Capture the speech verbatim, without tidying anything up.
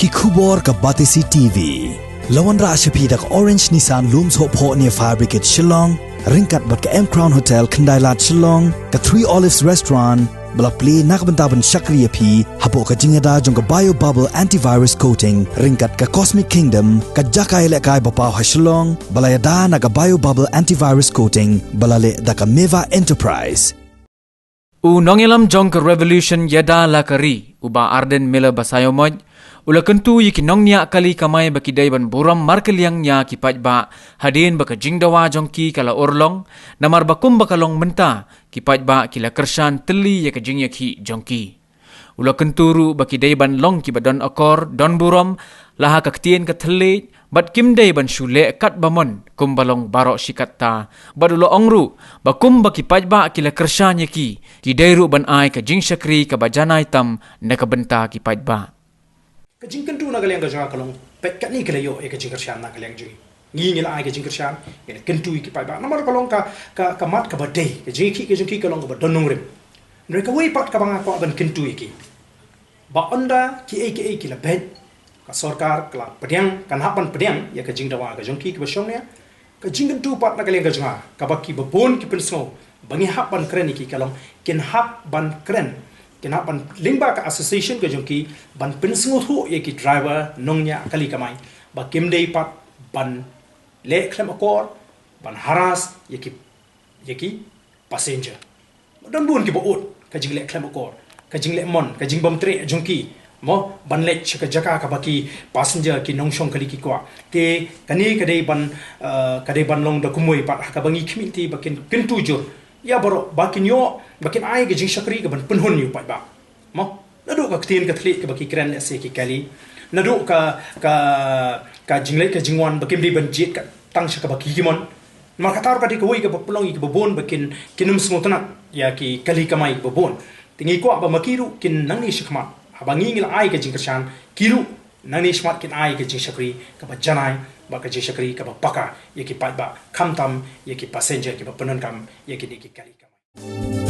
Ki khubor ka Batesi T V. La wanrah sha phi da ka Orange Nissan Lumsohphoh near Fire Brigade Shillong, ryngkat bad ka M Crown Hotel Khyndailad Shillong, ka Three Olives Restaurant, ba la plie na ka bynta ban shakri ïa phi hapoh ka jingïada jong ka Bio Bubble Antivirus Coating, ryngkat ka Cosmic Kingdom, ka jaka ïalehkai ba paw ha Shillong, ba la ïada na ka Bio Bubble Antivirus Coating, ba la leh da ka Meva Enterprise. U nongïalam jong ka Revolution ïada la ka ri, u Bah Ardent Miller Basaiawmoit, u la kyntu ïa ki nongñiah kali kamai ba ki dei ban burom markylliang ïa ki paidbah, hadien ba ka jingdawa jong ki ka la urlong, namar ba kumba ka long mynta, ki paidbah ki la kyrshan tylli ïa ka jingïakhih jong ki. U la kyntu ruh ba ki dei ban long kiba don akor, don burom, la ha ka ktien ka thylliej, bad kim dei ban shu leh kat ba mon, kumba long baroh shi katta, bad u la ong ruh, ba kumba ki paidbah ki la kyrshan ïa ki, ki dei ruh ban ai ka jingshakri kaba janai tam na ka bynta ki paidbah. Ka jingkyntu na ka liang ka jong nga ka long, peit katne ka la ïoh ïa ka jingkyrshan na ka liang jong ngi. Ngi ngi la ai ka jingkyrshan, ngi la kyntu ïa ki paidbah. Namar ka long ka, ka, ka mat kaba dei, ka jingïakhih ka jong ki ka long kaba don nongrim. Hynrei kawei pat kaba nga kwah ban kyntu ïa ki. Ba ynda kiei kiei ki la beit, ka sorkar ka la pdiang, kan hap ban pdiang ïa ka jingdawa ka jong ki kaba shong nia. Ka jingkyntu pat na ka liang ka jong nga, kaba kiba bun ki pynsngew, ba ngi hap ban kren ïa ki ka long, kin hap ban kren, kin hap ban lyngba ka association ka jong ki, ban pynsngewthuh ïa ki driver nongñiah kali kamai, ba kim dei pat ban leh khlem akor, ban harass ïa ki, ïa ki passenger. Don bun kiba ud ka jingleh khlem akor, ka jingleh mon, ka jingbymtreh jong ki, mo, ban leit sha ka jaka kaba ki passenger ki nongshong kali ki kwah. Te kane ka dei ban, eh, ka dei ban long da kumwei pat ha kaba ngi khmih te ba kin kyntu jur ïa baroh, ba kin ïoh, ba kin ai ka jingshakri kaban pynhun ïa u paidbah. Mo, naduh ka ktien ka thylliej kaba ki kren lehse ki kali, naduh ka, ka, ka jingleit ka jingwan ba kim dei ban jied ka tang sha kaba ki ki mon. Namar kata ruh ka dei kawei kaba pynlong ïa kiba bun ba kin, kin ym sngewtynnat ïa ki kali kamai ba bun. Te ngi kwah ba ma ki ruh kin nangne shakhmat, haba ngi ngi la ai ka jingkyrshan, ki ruh nangne shakhmat kin ai ka jingshakri kaba janai, bad ka jingshakri kaba paka ïa ki paidbah, khamtam ïa ki passenger kiba pyndonkam ïa kine ki kali kamai.